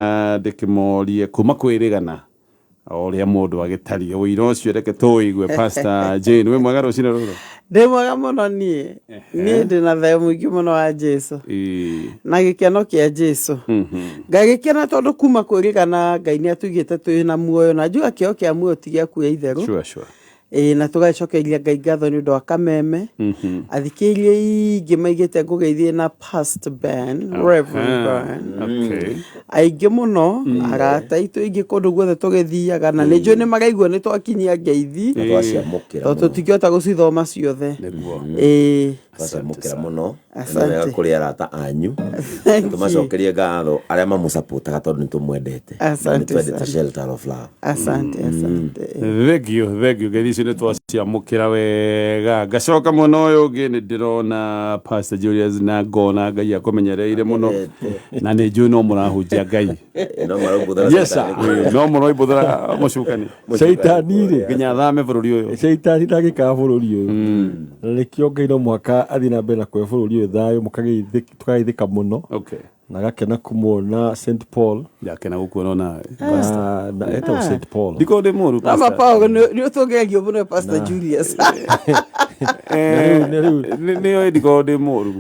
Ndĩkĩmorie kuma kwĩrĩgana o ũrĩa mũndũ agĩtariĩ ũira ũcio, reke tũũigue. Pastor Jane, wĩ mwega rũcinĩ rũrũ? Ndĩ mwega mũno niĩ. Niĩ ndĩ na thayũ mũingĩ mũno wa Jesu na gĩkeno kĩa Jesu. Ngagĩkena tondũ kuma kwĩrĩgana Ngai nĩ atũigĩte twĩ na muoyo, na njuga kĩo kĩa muoyo ti gĩa kuoya itherũ. Ĩĩ, na tũgagĩcokeria Ngai ngatho nĩ ũndũ wa kameme. Athikĩrĩria aingĩ maigĩte ngũgeithie na Pastor Ben, Reverend Ben. Aingĩ mũno, arata aitũ aingĩ kũndũ guothe tũgĩthiaga, na nĩ njũĩ nĩ maraigua nĩ twakinyia ngeithi, Na twaciamũkĩra tondũ mũno. tũtingĩhota gũcithoma ciothe. Ĩĩ. Twaciamũkĩra mũno. Na nĩ Asante. wega kũrĩ arata anyu. Thank you. Tũmacokerie ngatho arĩa mamũcapotaga tondũ nĩ tũmwendete. Na nĩ Asante twendete sana. Shelter of Love. Asante, asante. Thank you, thank you. Ngeithi icio nĩ twaciamũkĩra wega. Ngacoka mwena ũyũ ũngĩ, nĩ ndĩrona Pastor Julius na ngona Ngai akũmenyereire mũno, na nĩ njũĩ no mũrahunjia Ngai. No maraumbũthara. Yes sir. No mũroimbũthara mũcukani. Caitani rĩ, nginya thame bũrũri ũyũ. Caitani ndangĩkaga bũrũri ũyũ, na nĩkĩo Ngai no mũhaka athiĩ na mbere na kũhe bũrũri ũyũ thayũ, tũkageithĩka mũno. Na gakena kũmuona St Paul. Ndakena gũkuona nawe. Na etagwo St Paul. Ndikorwo ndĩ mũru. No ma Paul, nĩ ũtũgerio mũno, Pastor Julius. Na rĩu Nĩ ndikorwo ndĩ mũru.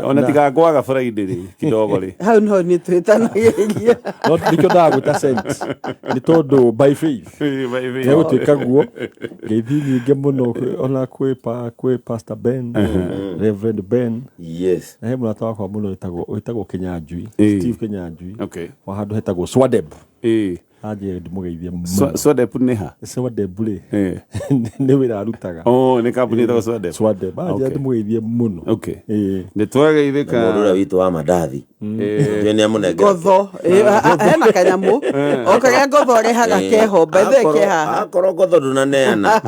Ona tiga ngwaga Friday rĩ kidogo rĩ. Hau no nĩ twĩtanagĩria. No nĩkĩo ndagwĩta Saint, nĩ tondũ by faith nĩgũtuĩka guo. Ngeithi nyingĩ mũno ona kwĩ Pastor Ben, Reverend Ben. Na he mũrata wakwa mũno wĩtagwo Kĩnyanjui, Steve Kĩnyanjui, wa handũ hetagwo Swadeb. Anjĩre ndĩmũgeithie mũno. Swadep nĩ ha? Swadeb rĩ, nĩ wĩra arutaga. Oh, nĩ kambuni ĩtagwo Swadep. Swadeb, anjĩra ndĩmũgeithie mũno. Nĩ twageithĩka. Mũndũ ũrĩa witũ wa mandathi. Njũĩ nĩ amũnengera. Ngotho. Ĩĩ, hena kanyamũ o karĩa ngotho arehaga keho bethe ke haha. Akorwo ngotho ndũnaneana,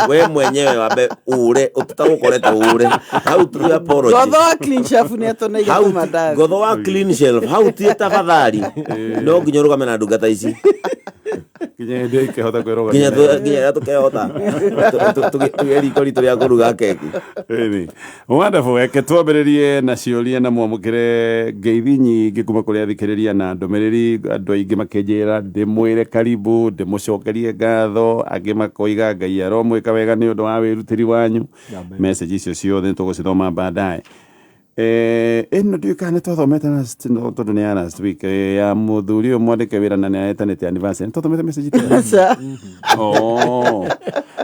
we mwenyewe wambe ũre ũtagũkorete ũre hau tu apology. Ngotho wa Clean Shelf nĩ atũneire Hau tũmandathi. Ngotho wa Clean Shelf hau tie, tafadhali, no nginya ũrũgame na ndungata ici. Nginya hĩndĩ ĩyo ikĩhota kwĩrũgamia. Nginya rĩrĩa tũkehota tũgĩe riko ritũ rĩa kũruga keki. Ĩni. Wonderful. Reke twambĩrĩrie na ciũria na mwamũkĩre ngeithi nyingĩ kuma kũrĩ athikĩrĩria na ndũmĩrĩri, andũ aingĩ makĩnjĩra ndĩmwĩre karibu, ndĩmũcokerie ngatho, angĩ makoiga Ngai aromwĩka wega nĩ ũndũ wa wĩrutĩri wanyu. Message icio ciothe nĩ tũgũcithoma baadaye. Ĩno ndiũĩ kana nĩ twathomete last, no tondũ nĩ ya last week, ya mũthuri ũyũ mwandĩke wĩra na nĩ etanĩte anniversary. Nĩ twathomete message ta ĩyo? Aca. Oh.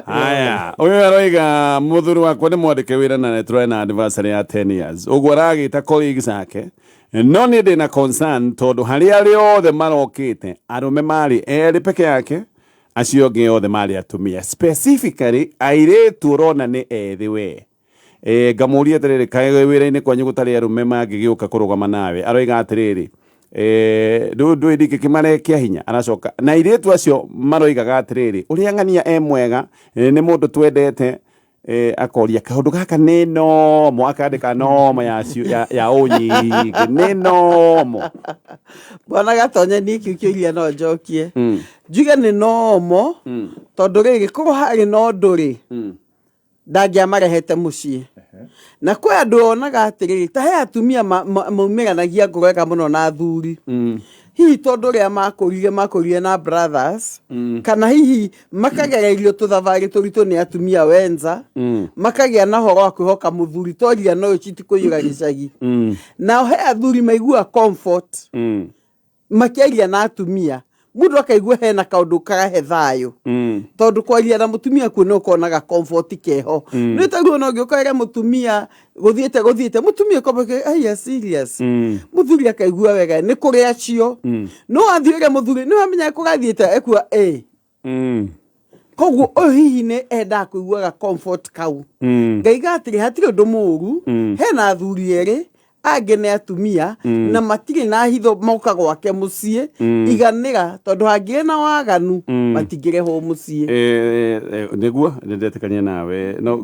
Haya, ũyũ aroiga mũthuri wakwa nĩ mwandĩke wĩra na nĩ tũrarĩ na anniversary ya 10 years. Ũguo aragĩta colleagues ake. No niĩ ndĩ na concern tondũ harĩ arĩa othe marokĩte arũme marĩ erĩ peke yake, acio angĩ othe marĩ atumia. Specifically airĩtu ũrona nĩ ethĩ we. Ngamũria atĩrĩrĩ, kaĩ wĩra-inĩ kwanyu gũtarĩ arũme mangĩgĩũka kũrũgama nawe? Aroiga atĩrĩrĩ, rĩu ndũĩ ndingĩ kĩmarekia hinya. Aracoka na airĩtu acio maroigaga atĩrĩrĩ, ũrĩa ng'ania e mwega, nĩ mũndũ twendete. Akoria kaũndũ gaka nĩ nomo, akandĩka nomo ya ũnyingĩ nĩ nomo. Bwana Gatonye, niĩ kĩu kĩũria no njokie, njuge nĩ nomo, tondũ rĩrĩ, korwo harĩ na ũndũ rĩ, ndangĩamarehete mũciĩ. Na kwĩ andũ onaga atĩrĩrĩ, ta he atumia maumĩranagia ngoro wega mũno na athuri, hihi tondũ ũrĩa makũrire na brothers, kana hihi makagererio tũthabarĩ tũritũ nĩ atumia wenza, makagĩa na ũhoro wa kwĩhoka mũthuri toria no citikũiyũra gĩcagi. Nao he athuri maigua comfort makĩaria na atumia, mũndũ akaigua hena kaũndũ karahe thayũ, tondũ kwaria na mũtumia kuo nĩ ũkonaga comfort keho. Nĩ taguo no ũngĩũkorere mũtumia gũthiĩte mũtumia ũkombe aya serious, mũthuri akaigua wega. Nĩ kũrĩ acio no athiĩ ũrĩa mũthuri nĩ wamenya kũrathiĩte ekua ĩ. Koguo ũyũ hihi nĩ endaga kũiguaga comfort kau. Ngaiga atĩrĩ, hatirĩ ũndũ mũũru. Hena athuri erĩ angĩ nĩ atumia na matirĩ na hitho, moka gwake mũciĩ iganĩra, tondũ hangĩrĩ na waganu matingĩrehwo mũciĩ. Nĩguo nĩ ndetĩkania nawe, no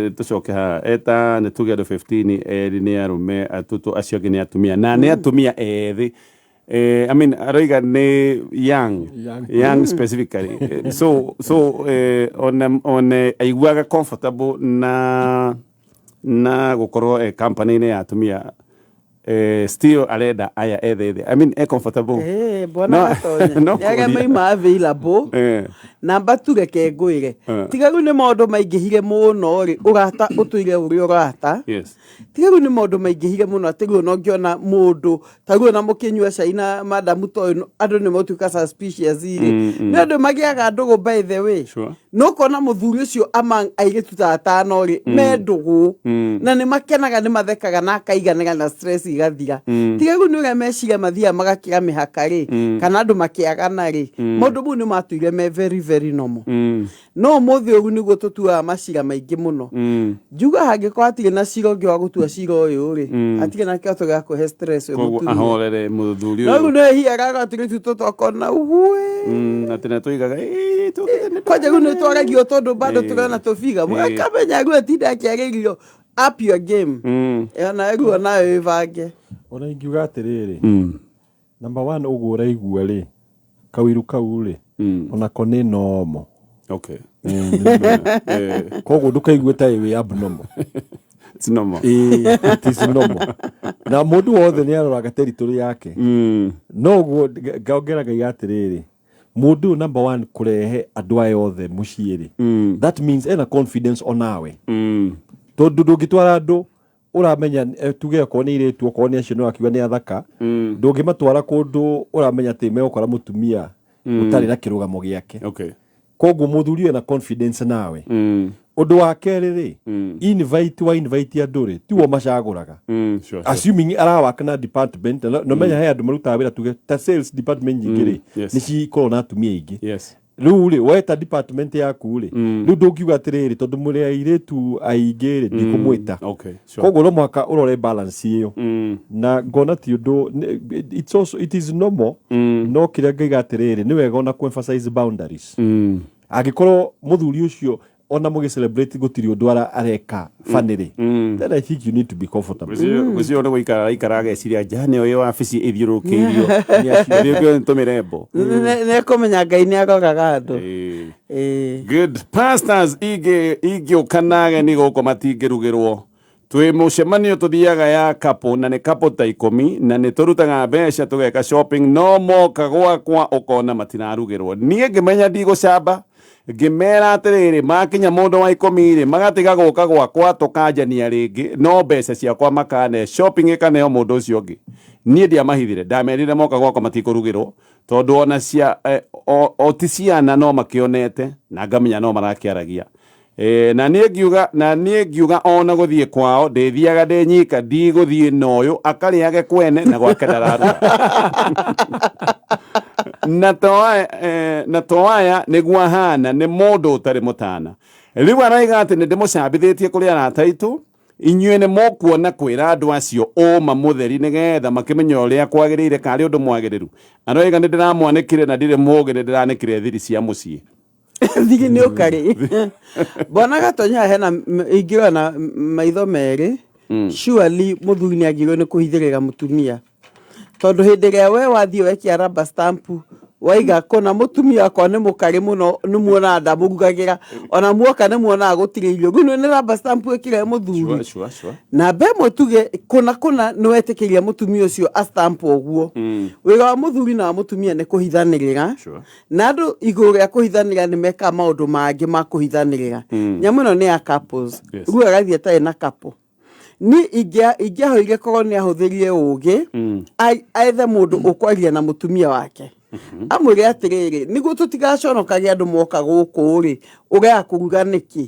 tũcoke haha eta nĩ tuge andũ 15, erĩ nĩ arũme, atũtũ acio angĩ nĩ atumia, na nĩ atumia ethĩ. I mean, aroiga nĩ young. Young. Young specifically. So ona aiguaga comfortable na gũkorwo company-inĩ ya atumia. Still arenda aya ethe ethe, I mean, e comfortable. Bwana Gatonya no nĩ arĩa kũria. maima available. Namba tu reke ngwĩre, tiga rĩu nĩ maũndũ maingĩhire mũno rĩ, ũrata ũtũire ũrĩ ũrata. Tiga rĩu nĩ maũndũ maingĩhire mũno atĩ rĩu ona ũngĩona mũndũ ta rĩu ona mũkĩnyua cai na madamu ta ũyũ, andũ nĩ matuĩka suspicious rĩ, nĩ andũ magĩaga ndũgũ, by the way. No ũkona mũthuri ũcio among airĩtu ta atano rĩ, me ndũgũ na nĩ makenaga, nĩ mathekaga na akaiganĩra na stress igathira. Tiga rĩu nĩ ũrĩa meciria mathiaga magakĩra mĩhaka rĩ, kana andũ makĩagana rĩ, maũndũ mau nĩ matũire me very very normal. No ũmũthĩ ũru nĩguo tũtuaga macira maingĩ mũno. Njuga hangĩkorwo hatirĩ na cira ũngĩ wa gũtua cira ũyũ rĩ, hatirĩ na kĩhoto gĩa kũhe stress ũyũ Koguo mũtumia. Ahorere mũthuri No rĩu ũyũ. nĩ hiaraga atĩrĩ tũtokona ugue. Atĩ nĩ tũigaga "Ĩĩ, tũkĩte nĩ Kwanja rĩu nĩ twaragio tondũ bado tũrona tũbiga. Akamenya rĩu atinda akĩarĩrio, up your game. Ona rĩu onayo ĩbange. Ona ingiuga atĩrĩrĩ, number one, ũguo ũraigua rĩ, kawiru kau rĩ, onako nĩ normal. Koguo ndũkaigue ta wĩ abnormal. It's normal. Ĩĩ, it is normal na mũndũ wothe nĩ aroraga territory yake. No ũguo ngaongera ngaiga atĩrĩrĩ, mũndũ ũyũ, number one, kũrehe andũ aya othe mũciĩ rĩ, that means ena confidence onawe, tondũ ndũngĩtwara andũ ũramenya, tuge okorwo nĩ irĩtu, okorwo nĩ acio nĩ wakiuga nĩ athaka, ndũngĩmatwara kũndũ ũramenya atĩ megũkora mũtumia ũtarĩ na kĩrũgamo gĩake. Koguo mũthuri ũyũ ena confidence nawe. Ũndũ wa kerĩ rĩ, invite wa invite andũ rĩ, tiwo macagũraga. Assuming arawaka na department na menya he andũ marutaga wĩra, tuge ta sales department nyingĩ rĩ, nĩ cikoragwo na atumia aingĩ. Rĩu rĩ, weta department yaku rĩ, rĩu ndũngiuga atĩrĩrĩ, tondũ mũrĩ airĩtu aingĩ rĩ, ndikũmwĩta. Koguo no mũhaka ũrore balance ĩyo na ngona ti ũndũ it's also, it is normal. No kĩrĩa ngaiga atĩrĩrĩ, nĩ wega ona ku-emphasize boundaries. Angĩkorwo mũthuri ũcio ona mũgĩ celebrate gũtirĩ ũndũ areka family, then I think you need to be comfortable. Gũcio nĩ gũikara araikara ageciria njane ũyũ wabici ĩthiũrũrũkĩirio ĩthiũrũrũkĩirio nĩ tũmĩrembo. Nĩ kũmenya Ngai nĩ aroraga andũ. Ĩĩ. Good pastors ingĩ ingĩũka na ageni gũkũ matingĩrugĩrwo. Twĩ mũcemanio tũthiaga ya couple na nĩ couple ta 10 na nĩ tũrutaga mbeca tũgeka shopping, no moka gwakwa ũkona matirarugĩrwo. Niĩ ngĩmenya ndigũcamba, ngĩmera atĩrĩrĩ, makinya mũndũ wa 10 rĩ, magatiga gũka gwakwa, tũkanjania rĩngĩ, no mbeca ciakwa makane shopping ĩkaneo mũndũ ũcio ũngĩ. Niĩ ndiamahithire, ndamerire moka gwakwa matikũrugĩrwo tondũ ona cia o ti ciana no makĩonete na ngamenya no marakĩaragia. Na niĩ ngiuga ona gũthiĩ kwao ndĩthiaga ndĩ nyika, ndigũthiĩ na ũyũ akarĩage kwene na gwake ndararuga na to aya nĩguo ahana, nĩ mũndũ ũtarĩ mũtana. Rĩu araiga atĩ nĩ ndĩmũcambithĩtie kũrĩ arata aitũ. Inyuĩ nĩ mũkuona kwĩra andũ acio ũma mũtheri nĩgetha makĩmenye ũrĩa kwagĩrĩire karĩ ũndũ mwagĩrĩru. Aroiga nĩ ndĩramwanĩkire na ndirĩ mũgĩ, nĩ ndĩranĩkire thiri cia mũciĩ. Thiri nĩ ũkarĩ mbona Gatonya hena ingĩrora na maitho merĩ. Surely mũthuri nĩ agĩrĩirwo nĩ kũhithĩrĩra mũtumia, tondũ hĩndĩ ĩrĩa we wathiĩ wekia rubber stamp waiga kũna mũtumia wakwa nĩ mũkarĩ mũno, nĩ muonaga ndamũrugagĩra, ona muoka nĩ muonaga gũtirĩ irio, rĩu nĩ rubber stamp ĩkĩre mũthuri. Namba ĩmwe, tuge kũna kũna nĩ wetĩkĩria mũtumia ũcio a stamp ũguo, wĩra wa mũthuri na wa mũtumia nĩ kũhithanĩrĩra. Na andũ igũrũ rĩa kũhithanĩra nĩ mekaga maũndũ mangĩ ma kũhithanĩrĩra. Nyamũ ĩno nĩ ya couples. Rĩu agathiĩ atarĩ na couple. Ni ingĩahoire korwo nĩ ahũthĩrire ũgĩ, ethe mũndũ ũkwaria na mũtumia wake, amwĩre atĩrĩrĩ, nĩguo tũtigaconokage andũ moka gũkũ rĩ, ũrega kũruga nĩkĩ?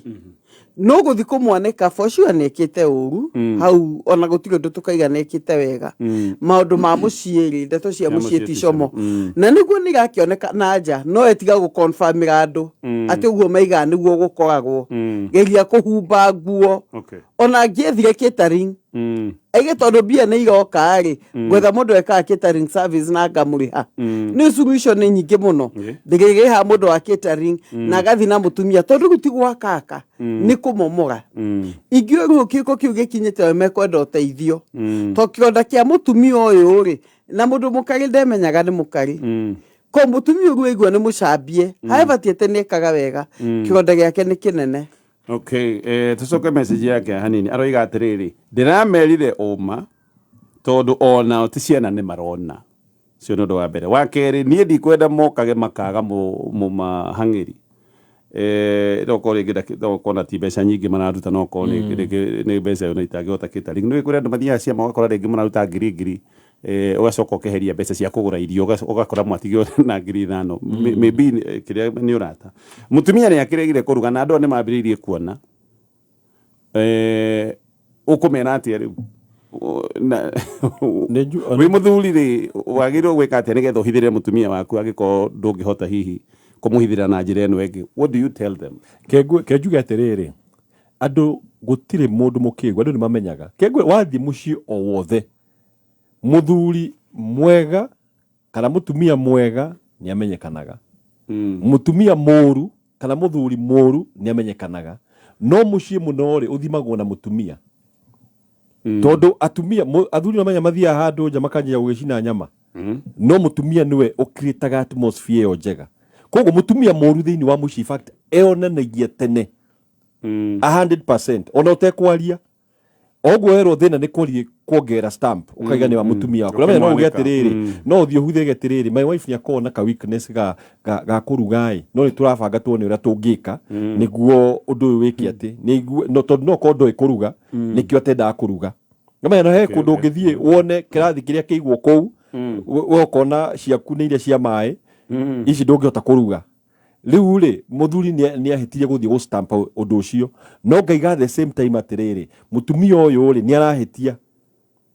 No gũthi kũmwanĩka, for sure nĩ ĩkĩte ũru hau, ona gũtirĩ ũndũ tũkaiga nĩ ĩkĩte wega. Maũndũ ma mũciĩ rĩ, ndeto cia mũciĩ mũciĩ ti ti como na nĩguo nĩ irakĩoneka na nja, no etiga gũconfirmĩra andũ atĩ ũguo maigaga nĩguo gũkoragwo. Geria kũhumba nguo. Ona angĩethire catering, aige tondũ mbia nĩ iroka rĩ, gwetha mũndũ ekaga catering service na ngamũrĩha. Nĩ solution nĩ nyingĩ mũno. Ndĩrĩrĩha mũndũ wa catering na agathi na mũtumia, tondũ rĩu ti gwakaka, nĩ kũmomora. Ingĩũĩ rĩu kĩko kĩu gĩkinyĩte we mekwenda ũteithio, to kĩronda kĩa mũtumia ũyũ rĩ, na mũndũ mũkarĩ ndemenyaga nĩ mũkarĩ ko mũtumia ũguo aigua nĩ mũcambie, however ti atĩ nĩ ekaga wega, kĩronda gĩake nĩ kĩnene. Okay, tucoke message yake hanini. Aroiga atĩrĩrĩ, ndĩramerire ũma. Tondũ onao ti ciana nĩ marona. Ũcio nĩ ũndũ wa mbere. Wa kerĩ, niĩ ndikwenda mokage makaga mũmahang'ĩri. No korwo rĩngĩ no korwo na ti mbeca nyingĩ mararuta, no korwo rĩngĩ nĩ mbeca ona itangĩhota catering. Nĩ kũrĩ andũ mathiaga ciama ũgakora rĩngĩ mararuta ngiri ngiri, ũgacoka ũkeheria mbeca cia kũgũra irio, ũgakora mwatigio na 5,000. Maybe kĩrĩa nĩ ũrata. Mũtumia nĩ akĩregire kũruga na andũ aya nĩ mambĩrĩirie kuona. Ũkũmera atĩa rĩu? Wĩ mũthuri rĩ, wagĩrĩirwo gwĩka atĩa nĩgetha ũhithĩrĩre mũtumia waku angĩkorwo ndũngĩhota hihi kũmũhithĩra na njĩra ĩno ĩngĩ? What do you tell them? Ke njuge atĩrĩrĩ, andũ gũtirĩ mũndũ mũkĩgu, andũ nĩ mamenyaga. Ke wathiĩ mũciĩ o wothe, mũthuri mwega kana mũtumia mwega nĩ amenyekanaga. Mũtumia mũru kana mũthuri mũru nĩ amenyekanaga. No mũciĩ mũno rĩ, ũthimagwo na mũtumia. Tondũ atumia, athuri no menya mathiaga handũ nja makanjia gũgĩcina nyama. No mũtumia nĩwe ũcreataga atmosphere ĩyo njega. Koguo mũtumia mũru thĩinĩ wa mũciĩ, in fact, eyonanagia tene. 100%. Ona ũtekwaria. Oguo werwo thĩna nĩ kũrie kuongerera stamp, ũkaiga nĩ wa mũtumia waku. Ũramenya no uge atĩrĩrĩ, no ũthiĩ ũhuthe atĩrĩrĩ, my wife nĩ akoragwo na ka weakness ga kũruga ĩ, no nĩ tũrabanga tuone ũrĩa tũngĩka nĩguo ũndũ ũyũ wĩke atĩ, nĩguo, no tondũ no korwo ndoĩ kũruga, nĩkĩo atendaga kũruga. Ũramenya no he kũndũ ũngĩthiĩ wone kĩrathi kĩrĩa kĩigwo kũu, we ũkona ciaku nĩ iria cia maĩ, ici ndũngĩhota kũruga. Rĩu rĩ, mũthuri nĩ ahĩtirie gũthiĩ gũ-stamp ũndũ ũcio. No ngaiga at the same time atĩrĩrĩ, mũtumia ũyũ rĩ, nĩ arahĩtia.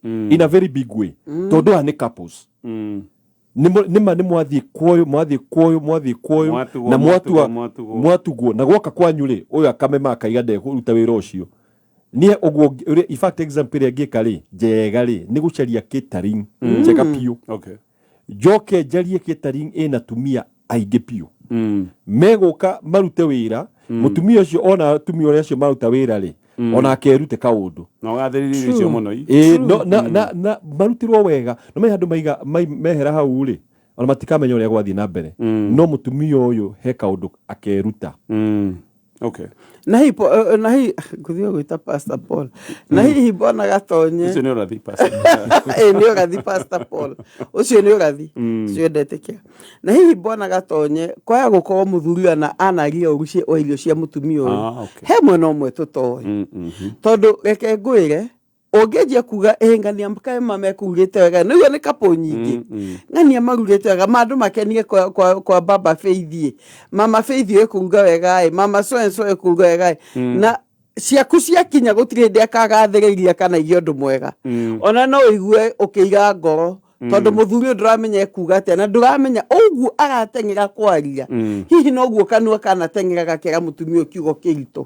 In a very big way. Tondũ aya nĩ couples. Nĩ ma nĩ mwathiĩ kwoyo, mwathiĩ kwoyo, mwathiĩ kwoyo, Mwatugwo, na mwatua, mwatugwo, mwatugwo. mwatugwo. Na gwoka kwanyu rĩ, ũyũ akamema akaiga ndekũruta wĩra ũcio. Niĩ ũguo ũrĩa, in fact example ĩrĩa ngĩka rĩ, njega rĩ, nĩ gũcaria catering njega biũ. Njoke njarie catering ĩna atumia aingĩ biũ. Megũka marute wĩra, mũtumia ũcio ona atumia ũrĩa acio maruta wĩra rĩ, ona akerute kaũndũ. Na ũgathĩrĩria irio icio mũno. Ĩĩ, no, na marutirwo wega. No me handũ maiga, mehera hau rĩ, ona matikamenya ũrĩa gwathiĩ na mbere. No mũtumia ũyũ he kaũndũ akeruta. Na hihi na hihi ngũthiĩ gwĩta Pastor Paul. Na hihi mbona Gatonye. Ũcio nĩ ũrathi, Pastor. Ĩĩ, nĩ ũrathi Pastor Paul. Ũcio nĩ ũrathi. Ũcio ndetĩkia. Na hihi mbona Gatonye kwaya gũkorwo mũthuri anaria ũru wa irio cia mũtumia ũyũ. He mwena ũmwe tũtoĩ. Tondũ reke ngwĩre, ũngĩanjia kuga ĩ ng'ania kaĩ mamekũrugĩte wega, nĩguo nĩ couple nyingĩ. Ng'ania marugĩte wega, ma andũ makenire kwa baba Faith ĩ. Mama Faith ĩ kũruga wega ĩ, mama so and so ĩ kũruga wega ĩ. Na ciaku ciakinya gũtirĩ hĩndĩ akagathĩrĩria kana igie ũndũ mwega. Ona no ũigue ũkĩiga ngoro, tondũ mũthuri ũyũ ndũramenya ekuga atĩa, na ndũramenya ũguo arateng'era kwaria. Hihi noguo kanua kanateng'era gakera mũtumia ũyũ kiugo kĩritũ.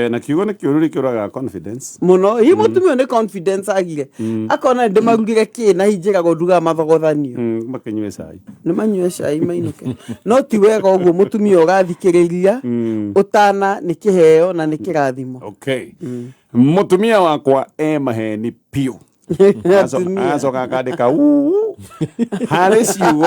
Na kiugo nĩ kĩũru nĩkĩũragaga confidence. Mũno. Hihi mũtumia ũyũ nĩ confidence agire. Akona nĩ ndĩmarugire kĩ na hihi njĩragwo ndugaga mathogothanio. Makĩnyue cai. Nĩ manyue cai mainũke. No ti wega ũguo mũtumia ũrathikĩrĩria, ũtana nĩ kĩheo na nĩ kĩrathimo. Mũtumia wakwa e maheni piũ. Atumia. Agacoka akandĩka uu. Harĩ ciugo,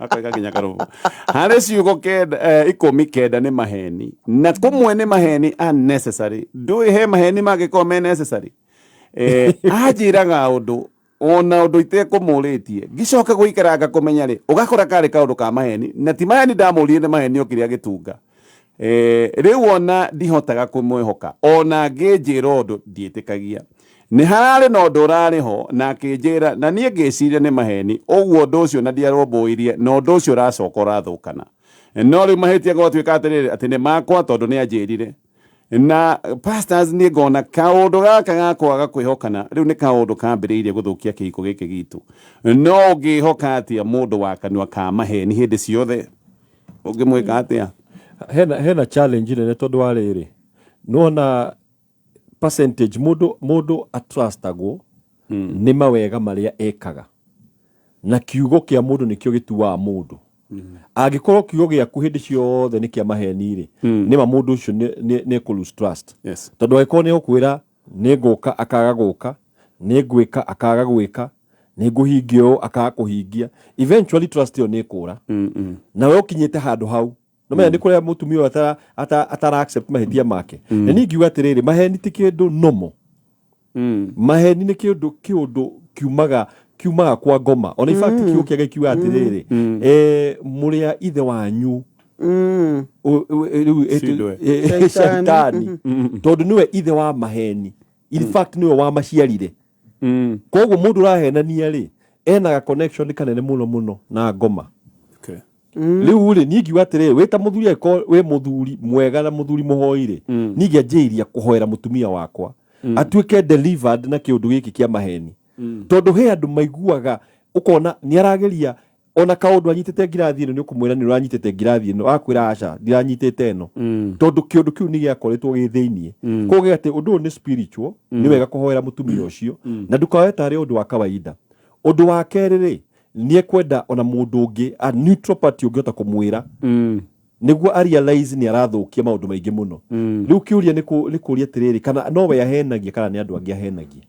akoiga nginya karũmũ. Harĩ ciugo 19 nĩ maheni. Na kũmwe nĩ maheni unnecessary. Ndũĩ he maheni mangĩkorwo me necessary. Anjĩraga ũndũ, ona ũndũ itekũmũrĩtie. Ngĩcoka gũikaranga kũmenya rĩ, ũgakora karĩ kaũndũ ka maheni. Na ti maheni ndamũririe, nĩ maheni okire agĩtunga. Rĩu ona ndihotaga kũmwĩhoka. Ona ngĩnjĩra ũndũ ndiĩtĩkagia. Nĩ hararĩ na ũndũ ũrarĩ ho, na akĩnjĩra, na niĩ ngĩciria nĩ maheni. Ũguo ũndũ ũcio na ndiarũmbũirie, na ũndũ ũcio ũracoka ũrathũkana. No rĩu mahĩtia gwatuĩka atĩrĩrĩ, atĩ nĩ makwa tondũ nĩ anjĩrire. Na pastors niĩ ngona kaũndũ gaka ga kwaga kwĩhokana rĩu nĩ kaũndũ kambĩrĩirie gũthũkia kĩhiko gĩkĩ gitũ. No ũngĩhoka atĩa mũndũ wa kanua ka maheni hĩndĩ ciothe? Ũngĩmwĩka atĩa? Hena challenge nene tondũ wa rĩrĩ, nĩwona percentage mũndũ atrustagwo nĩ mawega marĩa ekaga, na kiugo kĩa mũndũ nĩkĩo gĩtuaga mũndũ. Angĩkorwo kiugo gĩaku hĩndĩ ciothe nĩ kĩa maheni rĩ, nĩma mũndũ ũcio nĩ ekũ lose trust. Tondũ angĩkorwo nĩ egũkwĩra nĩ ngũka akaga gũka, nĩ ngwĩka akaga gwĩka, nĩ ngũhingia ũũ akaga kũhingia, eventually trust ĩyo nĩ ĩkũra. Na we ũkinyĩte handũ hau. No menya nĩ kũrĩa mũtumia ũyũ atara accept mahĩtia make. Na niĩ ngiuga atĩrĩrĩ, maheni ti kĩndũ normal. Maheni nĩ kĩũndũ kĩũndũ kiumaga kiumaga kwa ngoma. Ona in fact kiugo kĩa Ngai kiuga atĩrĩrĩ, mũrĩ a ithe wanyu rĩu Cindwe. Shaitani. Shaitani, tondũ nĩwe ithe wa maheni. In fact nĩwe wamaciarire. Koguo mũndũ ũrahenania rĩ, ena ga connection kanene mũno mũno na ngoma. Rĩu rĩ, niĩ ngiuga atĩrĩrĩ, wĩ ta mũthuri, angĩkorwo wĩ mũthuri mwega na mũthuri mũhoi rĩ, niĩ ngĩanjĩrĩria kũhoera mũtumia wakwa atuĩke delivered na kĩũndũ gĩkĩ kĩa maheni, tondũ he andũ maiguaga ũkona nĩ arageria ona kaũndũ anyitĩte ngirathi ĩno, nĩ ũkũmwĩra nĩ ũranyitĩte ngirathi ĩno, akwĩra aca, ndiranyitĩte ĩno, tondũ kĩũndũ kĩu nĩ gĩakoretwo gĩ thĩiniĩ. Koguo atĩ ũndũ ũyũ nĩ spiritual, nĩ wega kũhoera mũtumia ũcio na ndũkaoe tarĩ ũndũ wa kawaida. Ũndũ wa kerĩ rĩ, nĩ ekwenda ona mũndũ ũngĩ, a neutral party, ũngĩhota kũmwĩra nĩguo a realize nĩ arathũkia maũndũ maingĩ mũno. Rĩu kĩũria nĩ nĩ kũria atĩrĩrĩ, kana nowe ahenagia kana nĩ andũ angĩ ahenagia?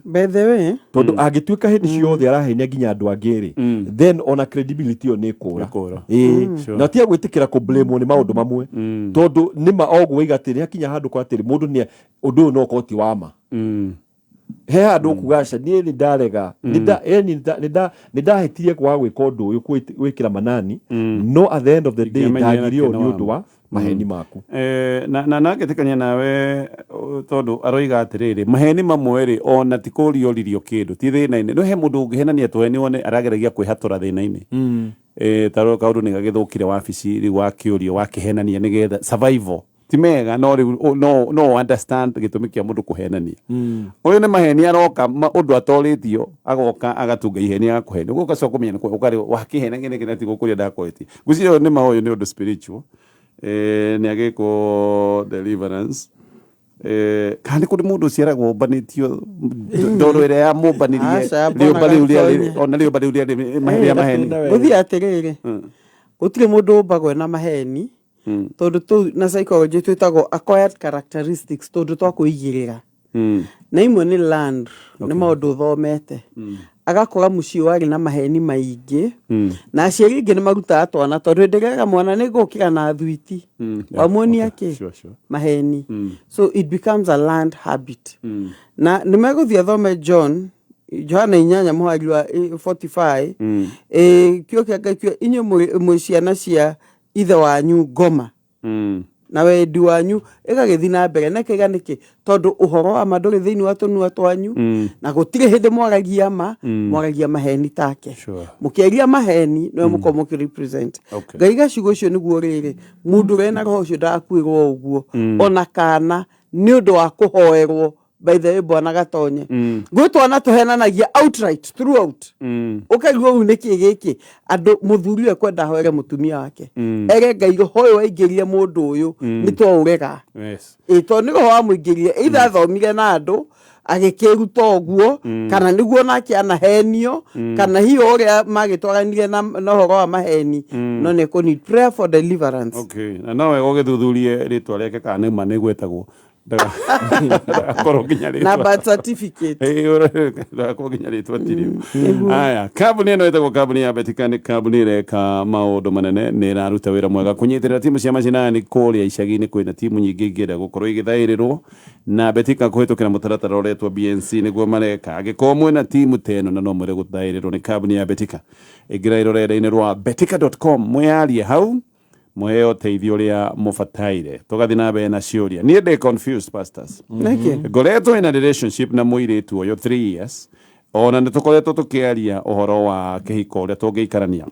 By the way, Tondũ angĩtuĩka hĩndĩ ciothe arahenia nginya andũ angĩ rĩ, then ona credibility ĩyo nĩ ĩkũra. Ĩkũra. Ĩĩ. Na tiga gwĩtĩkĩra kũ-blame nĩ maũndũ mamwe, tondũ nĩma oguo waiga atĩrĩ, hakinya handũ kwa atĩrĩ mũndũ nĩ ũndũ ũyũ no ũkorwo ti wa ma. He handũ ũkuga aca, niĩ nĩ ndarega, nĩ ndahĩtirie kwaga gwĩka ũndũ ũyũ, gwĩkĩra manani, no at the end of the day Ingĩamenyire ndagire ũũ nĩ nĩ wa ũndũ wa maheni maku. Na ngetĩkania nawe, tondũ aroiga atĩrĩrĩ, maheni mamwe rĩ, ona ti kũrio oririo kĩndũ ti thĩna-inĩ, no he mũndũ ũngĩhenania tũheni wone arageragia kwĩhatũra thĩna-inĩ. Ta rĩu kaũndũ nĩ gagĩthũkire wabici, rĩu wakĩũrio wakĩhenania nĩgetha survival. Ti mega, no rĩu no understand gĩtũmi kĩa mũndũ kũhenania. Ũyũ nĩ maheni aroka ũndũ atorĩtio, agoka agatunga iheni agakũhenia, ũguo ũgacoka kũmenya nĩ ũkarĩ wakĩhenania nĩkĩ na ti gũkũria ndakũrĩtie. Ngwĩciria ũyũ nĩ ma ũyũ nĩ ũndũ spiritual, nĩ agĩkwo deliverance. Kana nĩ kũrĩ mũndũ ũciaragwo ũmbanĩtio ndoro ĩrĩa yamũmbanirie Aca, rĩũmba rĩu rĩarĩ Gatonye. ona rĩũmba rĩu rĩarĩ rĩa maheni. Gũthiĩ atĩrĩrĩ, gũtirĩ mũndũ ũmbagwo na maheni, tondũ tũu na psychology twĩtagwo acquired characteristics, tondũ twa kwĩigĩrĩra na imwe nĩ learned, nĩ maũndũ ũthomete. Agakora mũciĩ warĩ na maheni maingĩ, na aciari aingĩ nĩ marutaga twana, tondũ hĩndĩ ĩrĩa mwana nĩ ngũkĩra na thwiti, wamuonia kĩ maheni. So it becomes a learned habit, na nĩ megũthiĩ athome John, Johana 8 mũhari wa 45. Kiugo kĩa Ngai kiuga inyuĩ mwĩ ciana cia ithe wanyu ngoma na wendi wanyu ĩgagĩthiĩ na mbere na ĩkaiga nĩkĩ, tondũ ũhoro wa ma ndũrĩ thĩinĩ wa tũnua twanyu, na gũtirĩ hĩndĩ mwaragia ma, mwaragia maheni take. Mũkĩaria maheni nĩwe mũkorwo mũkĩ represent. Ngaiga ciugo icio nĩguo rĩrĩ, mũndũ ũrĩa na roho ũcio ndagakuĩrwo ũguo, ona kana nĩ ũndũ wa kũhoerwo. By the way, bwana Gatonye, gwĩ twana tũhenanagia outright throughout, ũkaigua ũu nĩkĩ gĩkĩ andũ mũthuri ũyũ ekwenda ahoere mũtumia wake, ere Ngai roho ũyũ waingĩrire mũndũ ũyũ nĩ twaũrega. Ĩ tondũ nĩ roho wamũingĩrire, either athomire na andũ agĩkĩruta ũguo, kana nĩguo nake anahenio, kana hihi ũrĩa magĩtwaranire na ũhoro wa maheni, no nĩ kũ need prayer for deliverance. Okay. Na no wega ũgĩthuthurie rĩtwa rĩake kana nĩ ma nĩ gwĩtagwo, ndagakorwo nginya na rĩtwa birth certificate. Ndagakorwo nginya rĩtwa tirĩo. Aya, kambuni ĩno ĩtagwo kambuni ya Betika, nĩ kambuni ĩreka maũndũ manene, nĩ ĩraruta wĩra mwega kũnyitĩrĩra timu cia macinani kũrĩa icagi-inĩ. Kwĩna timu nyingĩ ingĩenda gũkorwo igĩthaĩrĩrwo na Betika kũhĩtũkĩra mũtaratara ũretwo BNC, nĩguo mareka. Angĩkorwo mwĩna timu ta ĩno na no mwende gũthaĩrĩrwo nĩ kambuni ya Betika, ĩngĩra rũrenda-inĩ rwa betika.com, mwĩyarie hau, mũheo ũteithio ũrĩa mũbataire. Tũgathiĩ na mbere na ciũria. Niĩ ndĩ confused, pastors. Nĩkĩ? Ngoretwo ina relationship na mũirĩtu ũyũ 3 years, ona nĩ tũkoretwo tũkĩaria ũhoro wa kĩhiko, ũrĩa tũngĩikarania,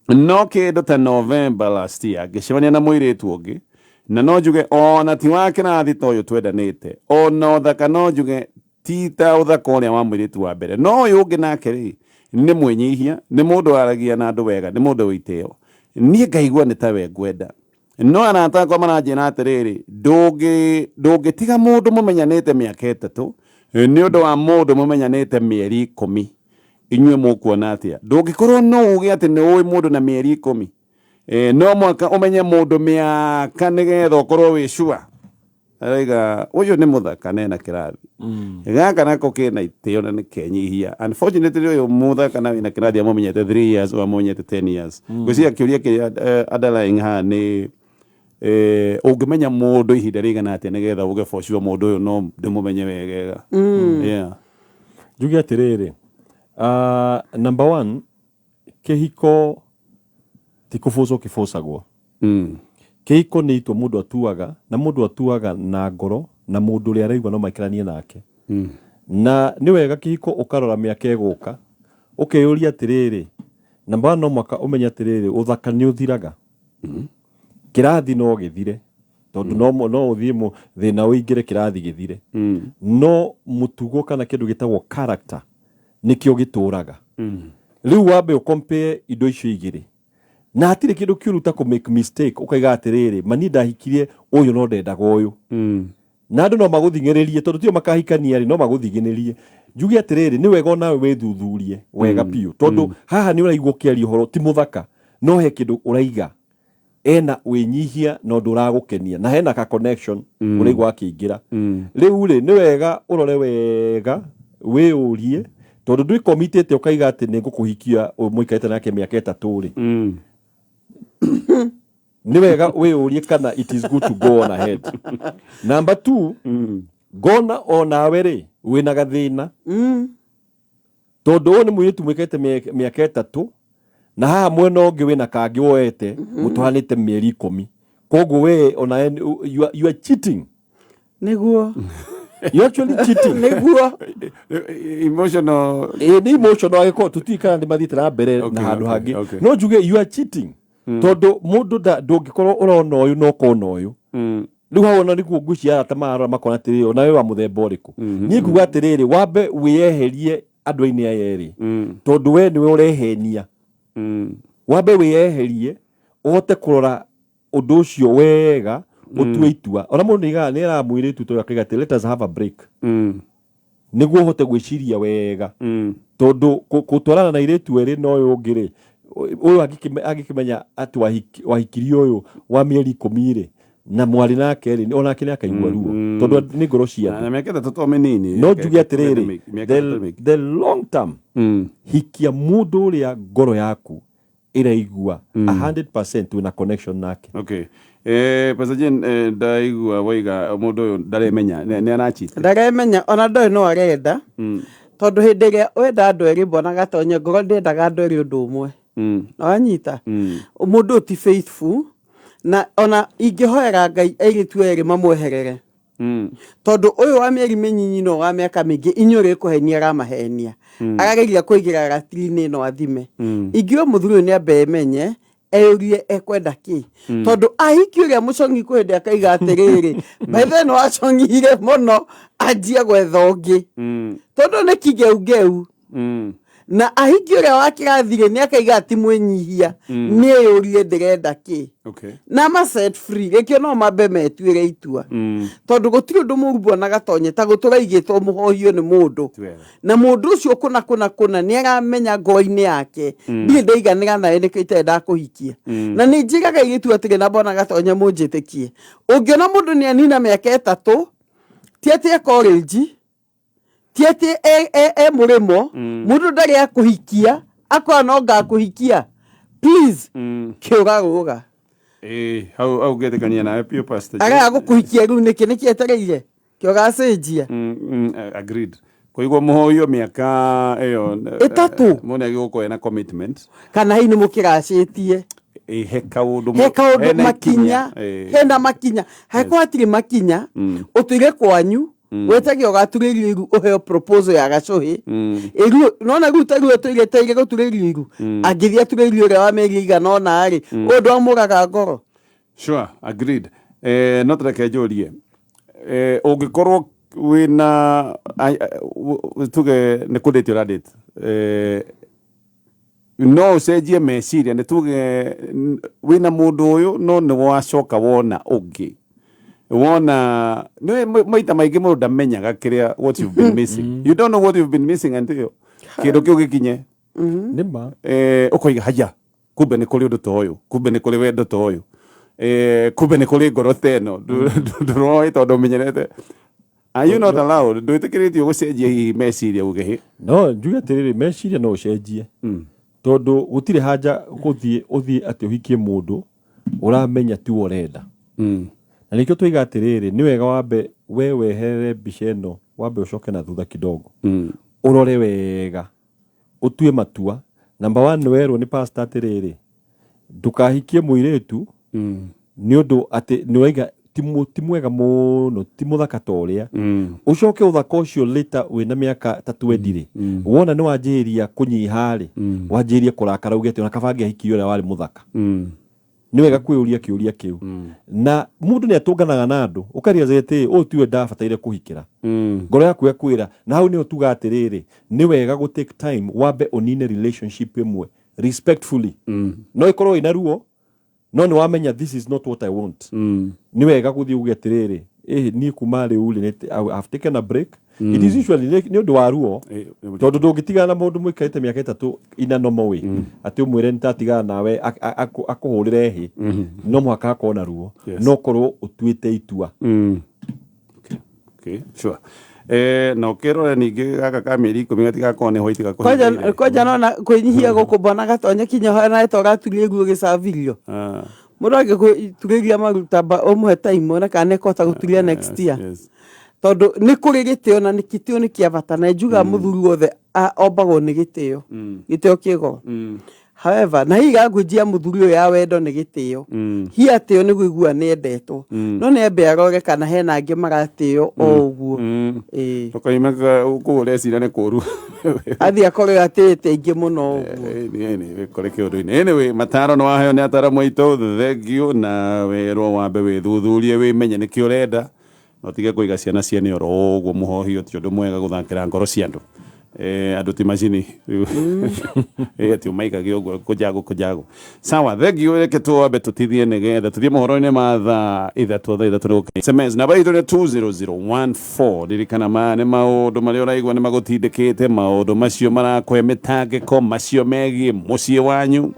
no kĩndũ ta November last year ngĩcemania na mũirĩtu ũngĩ, na no njuge ona ti wa kĩrathi ta ũyũ twendanĩte, ona ũthaka no njuge ti ta ũthaka ũrĩa wa mũirĩtu wa mbere, no ũyũ ũngĩ nake rĩ, nĩ mwĩnyihia, nĩ mũndũ waragia na andũ wega, nĩ mũndũ wĩ itĩo. Niĩ ngaigua nĩ tawe ngwenda, no arata akwa maranjĩra atĩrĩrĩ, ndũngĩtiga mũndũ mũmenyanĩte mĩaka 3 nĩ ũndũ wa mũndũ mũmenyanĩte mĩeri 10. Inyuĩ mũkuona atĩa? Ndũngĩkorwo no uge atĩ nĩ ũĩ mũndũ na mĩeri 10, no mwaka ũmenye mũndũ mĩaka nĩgetha ũkorwo wĩ sure. Araiga ũyũ nĩ mũthaka nena kĩrathi gaka nako kĩna itĩo na nĩ kenyihia. Unfortunately ũyũ mũthaka na wĩna kĩrathi amũmenyete 3 years, ũyũ amũmenyete 10 years. Ngwĩciria kĩũria kĩrĩa underlying haha nĩ Ũngĩmenya mũndũ ihinda rĩigana atĩa nĩgetha uge for sure mũndũ ũyũ no ndĩmũmenye wegega? Yeah. Njuge atĩrĩrĩ, number one, kĩhiko ti kũbũcwo kĩbũcagwo. Kĩhiko nĩ itua mũndũ atuaga, na mũndũ atuaga na ngoro na mũndũ ũrĩa araigua no maikaranie nake. Na nĩ wega kĩhiko ũkarora mĩaka ĩgũka, ũkeyũria atĩrĩrĩ, number one, no mwaka ũmenye atĩrĩrĩ, ũthaka nĩ ũthiraga, kĩrathi no gĩthire, tondũ no ũthiĩ thĩna ũingĩre kĩrathi gĩthire, no mũtugo kana kĩndũ gĩtagwo character nĩkĩo gĩtũraga. Rĩu wambe ũcompare indo icio igĩrĩ, na hatirĩ kĩndũ kĩũru ta kũ make mistake, ũkaiga atĩrĩrĩ, mani ndahikirie ũyũ no ndendaga ũyũ. Na andũ no magũthing'ĩrĩrie, tondũ tio makahikania rĩ, no magũthing'ĩrĩrie. Njuge atĩrĩrĩ, nĩ wega onawe wĩthuthurie wega biũ, tondũ haha nĩ ũraigua ũkĩaria ũhoro ti mũthaka, no he kĩndũ ũraiga ena wĩnyihia na ũndũ ũragũkenia, na hena ka connection ũraigua akĩingĩra. Rĩu rĩ, nĩ wega ũrore wega, wĩyũrie, tondũ ndwĩkomitĩte ũkaiga atĩ nĩ ngũkũhikia mũikarĩte nake mĩaka 3 rĩ. Nĩ wega wĩyũrie kana it is good to go on ahead. Number two, ngona onawe rĩ wĩna gathĩna, tondũ ũyũ nĩ mũirĩtu mwĩkĩte mĩaka 3, na haha mwena ũngĩ wĩna kangĩ woete mũtwaranĩte mĩeri 10. Koguo we onawe you are cheating. Nĩguo. You actually cheating. Nĩguo. Emotional. Ĩ, nĩ emotional, angĩkorwo tũtiũĩ kana nĩ mathiĩte na mbere na handũ hangĩ. No njuge you are cheating, tondũ mũndũ ndũngĩkorwo ũrona ũyũ na ũkona ũyũ. Rĩu hau ona nĩguo ngwĩciria arata marora makona atĩrĩrĩ, ona we wa mũthemba ũrĩkũ. Niĩ nguga atĩrĩrĩ, wambe wĩyeherie andũ-inĩ aya erĩ, tondũ we nĩwe ũrehenia. Wambe wĩyeherie ũhote kũrora ũndũ ũcio wega, ũtue itua. Ona mũndũ nĩaigaga nĩ eraga mũirĩtu tondũ akaiga atĩ let us have a break, nĩguo ũhote gwĩciria wega, tondũ gũtwarana na airĩtu erĩ na ũyũ ũngĩ rĩ, ũyũ angĩkĩmenya atĩ wahikirie ũyũ wa mĩeri 10 rĩ, na mwarĩ nake rĩ, onake nĩ akaigua ruo, tondũ nĩ ngoro cia andũ. Na mĩaka 3 to mĩnini. No njuge atĩrĩrĩ, the long term, hikia mũndũ ũrĩa ngoro yaku ĩraigua 100% wĩna connection nake. Okay. Pastor Jane, ndaigua waiga mũndũ ũyũ ndaremenya nĩ arachit. Ndaremenya, ona ndoĩ no arenda, tondũ hĩndĩ ĩrĩa wenda andũ erĩ, mbona gatonye ngoro ndĩendaga andũ erĩ ũndũ ũmwe. Wanyita, mũndũ ũyũ ti faithful, na ona ingĩhoera Ngai airĩtu erĩ mamweherere, tondũ ũyũ wa mĩeri mĩnyinyi no wa mĩaka mĩingĩ, inyuĩ rĩ kũhenia aramahenia, arageria kũigĩra ratiri-inĩ ĩno athime. Ingiuga mũthuri ũyũ nĩ ambe emenye, eyũrie ekwenda kĩ, tondũ ahiki ũrĩa mũcong'i kwĩ hĩndĩ akaiga atĩrĩrĩ, by the way, nĩ wacong'ire mũno, anjia gwetha ũngĩ, tondũ nĩ kigeugeu. Na ahiki ũrĩa wa kĩrathi rĩ, nĩ akaiga ati mwĩnyihia, nĩ eyũrie ndĩrenda kĩ, na ma set free. Rĩkĩo no mambe metuĩre itua, tondũ gũtirĩ ũndũ mũru bwana gatonye ta gũtũra igĩtwo mũhohio nĩ mũndũ, na mũndũ ũcio kũna kũna kũna nĩ aramenya ngoro-inĩ yake, ndirĩ ndaiganĩra nawe, nĩkĩo itarenda kũhikia. Na nĩ njĩraga airĩtu atĩrĩ, na mbona gatonye mũnjĩtĩkie, ũngĩona mũndũ nĩ anina mĩaka 3, ti atĩ e college, ti atĩ e mũrĩmo, mũndũ ndarĩ akũhikia, akorwo no ngakũhikia, please, kĩũra rũga. Hau hau ngĩtĩkania nawe biũ, Pastor Jane. Arega gũkũhikia rĩu nĩkĩ nĩkĩ etereire kĩo gacenjia? Agreed. Kũigua mũhoio mĩaka ĩyo 3. Mũndũ nĩ agĩgũkorwo ena commitment. Kana hihi nĩ mũkĩracĩtie? He kaũndũ he kaũndũ hena makinya. ikinya. Hena makinya, hangĩkorwo hatirĩ makinya, ũtũire kwanyu wetagia ũgaturĩrio iru, ũheo proposal ya gacũhĩ ĩru, nona rĩu ta rĩu ũtũire teire gũturĩrio iru, angĩthiĩ aturĩrio ũrĩa wa mĩeri ĩigana ũna rĩ, ũyũ ndwamũraga ngoro. Sure, agreed. No tũreke njũrie, ũngĩkorwo wĩna tuge nĩ kũdate ũradate, no ũcenjie meciria, nĩ tuge wĩna mũndũ ũyũ, no nĩ wacoka wona ũngĩ, wona nĩ maita maingĩ mũndũ ndamenyaga kĩrĩa, what you've been missing. You don't know what you've been missing until kĩndũ kĩu gĩkinye. Nĩ ma. Ũkoiga haya, kumbe nĩ kũrĩ ũndũ ta ũyũ, kumbe nĩ kũrĩ wendo ta ũyũ, kumbe nĩ kũrĩ ngoro ta ĩno ndũroĩ, tondũ ũmenyerete. Are you not allowed, ndwĩtĩkĩrĩtio gũcenjia hihi meciria uge hĩ? No njuge atĩrĩrĩ, meciria no ũcenjie, tondũ gũtirĩ haja gũthiĩ ũthiĩ atĩ ũhikie mũndũ ũramenya tiwe ũrenda. Na nĩkĩo tũiga atĩrĩrĩ, nĩ wega wambe we weherere mbica ĩno, wambe ũcoke na thutha kidogo, ũrore wega, ũtue matua. Number one, nĩ werwo nĩ pastor atĩrĩrĩ, ndũkahikie mũirĩtu nĩ ũndũ atĩ nĩ waiga ti mwega mũno, ti mũthaka ta ũrĩa ũcoke ũthaka ũcio later wĩna mĩaka ta 20 rĩ, wona nĩ wanjĩrĩria kũnyiha rĩ, wanjĩrĩria kũrakara uge atĩ ona kaba angĩahikirie ũrĩa warĩ mũthaka. Nĩ wega kwĩyũria kĩũria kĩu. Na mũndũ nĩ atũnganaga na andũ ũkarealize atĩ ũyũ tiwe ndabataire kũhikĩra, ngoro yaku yakwĩra. Na hau nĩho tuga atĩrĩrĩ, nĩ wega gũ take time, wambe ũnine relationship ĩmwe respectfully. No ĩkorwo ĩna ruo, no nĩ wamenya this is not what I want. Nĩ wega gũthiĩ uge atĩrĩrĩ, ĩhĩ, niĩ kuma rĩu rĩ, I have taken a break. It is usually nĩ ũndũ wa ruo, tondũ ndũngĩtigana na mũndũ mũikarĩte mĩaka 3 in a normal way atĩ ũmwĩre nĩ tatigana nawe akũhũrĩre hĩ. No mũhaka hakorwo na ruo, no korwo ũtuĩte itua. Okay, sure. Na ũkĩrore ningĩ gaka ka mĩeri 10 gatigakorwo nĩ white. Kwanja kwanja nona kwĩnyihia gũkũ mbona gatonye kinya nawe ta ũraturia ruo gĩcabirio. Mũndũ angĩgũturĩria maruta ũmũhe time one kana nĩekũhota gũturia next year, tondũ nĩ kũrĩ gĩtĩo, na nĩ gĩtĩo nĩ kĩa bata, na njugaga mũthuri wothe ombagwo nĩ gĩtĩo. Gĩtĩo kĩ goro. However, na hihi language ya mũthuri ũyũ ya wendo nĩ gĩtĩo, hi atĩo nĩ kũigua nĩ endetwo, no nĩ ambe arore kana hena angĩ maratĩo o ũguo. Ĩĩ. Tũkoima kũu ũreciria nĩ kũru. Athiĩ akorwo atĩĩte aingĩ mũno ũguo. Kũrĩ kĩũndũ-inĩ. Anyway, mataro nĩ waheo nĩ ataramu aitũ, thank you. Na werwo wambe wĩthuthurie, wĩmenye nĩkĩ ũrenda, na ũtige kũiga ciana ciene oro ũguo. Mũhohio ti ũndũ mwega gũthakĩra ngoro cia andũ. Andũ ti macini. Ati ũmaigage ũguo kũjago kũjago. Sawa, thank you. Reke twambe tũtithie nĩgetha tũthiĩ mohoro-inĩ ma thaa 3. Thaa 3 nĩ SMS namba itũ nĩ 20014. Ririkana, maya nĩ maũndũ marĩa ũraigua nĩ magũtindĩkĩte, maũndũ macio marakũhe mĩtangĩko, macio megiĩ mũciĩ wanyu,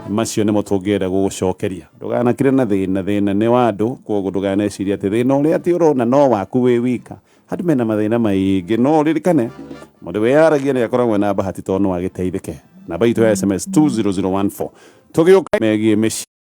macio nĩmo tũngĩenda gũgũcokeria. Ndũganakire na thĩna, thĩna nĩ wa andũ, koguo ndũkanecirie atĩ thĩna ũrĩa atĩ ũrona no waku wĩ wika. Andũ mena mathĩna maingĩ, no ũririkane mũndũ wĩyaragia nĩ akoragwo na bahati tondũ no agĩteithĩke. Namba itũ ya SMS 20014. Tũgĩũka megiĩ mĩciĩ.